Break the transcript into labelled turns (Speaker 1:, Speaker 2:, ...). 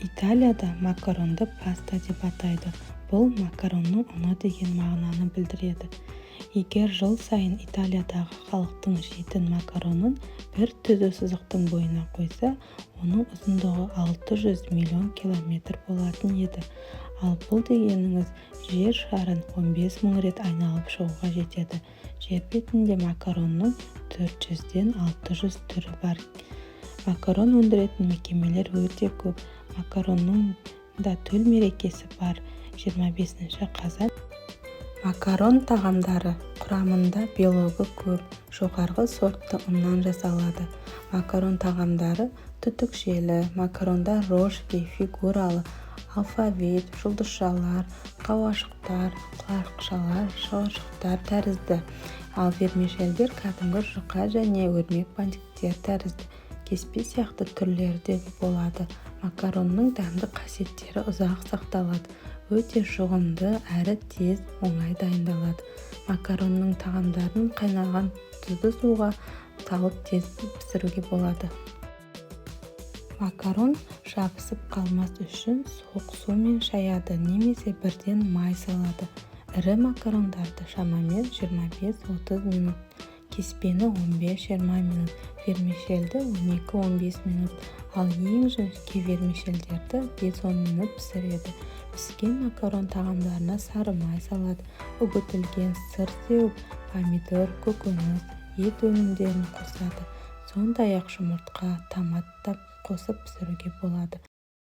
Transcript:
Speaker 1: Италияда макаронды паста деп атайды. Бұл макаронның ұны деген мағынаны білдіреді. Егер жыл сайын Италиядағы халықтың жейтін макаронын бір түзу сызықтың бойына қойса, оның ұзындығы 600 миллион километр болатын еді. Ал бұл дегеніңіз жер шарын 15 мың рет айналып шығуға жетеді. Жер бетінде макаронның 400-ден 600 түрі бар. Макарон өндіретін мекемелер өте көп. Макаронның да төл мерекесі бар: 25 қазан. Макарон тағамдары құрамында белогы көп, жоғарғы сортты ұннан жасалады. Макарон тағамдары түтікшелі макарондар рожки, фигуралы, алфавит, жұлдызшалар, қауашақтар, құлақшалар, шығыршықтар тәрізді. Ал вермишельдер кәдімгі жұқа және өрмек бантиктер тәрізді, кеспе сияқты түрлері де болады. Макаронның дәмдік қасиеттері ұзақ сақталады, өте жұғымды әрі тез, оңай дайындалады. Макаронның тағамдарын қайнаған тұзды суға салып тез пісіруге болады. Макарон жабысып қалмас үшін суық сумен шаяды немесе бірден май салады. Ірі макарондарды шамамен 25-30 минут, кеспені 15-20 минут, вермишельді 12-15 минут, ал ең жіңішке вермишельдерді 5-10 минут пісіреді. Піскен макарон тағамдарына сары май салады, үгітілген сыр сеуіп, помидор, көкөніс, ет өнімдерін қосады. Сондай-ақ жұмыртқа, томат та қосып пісіруге болады.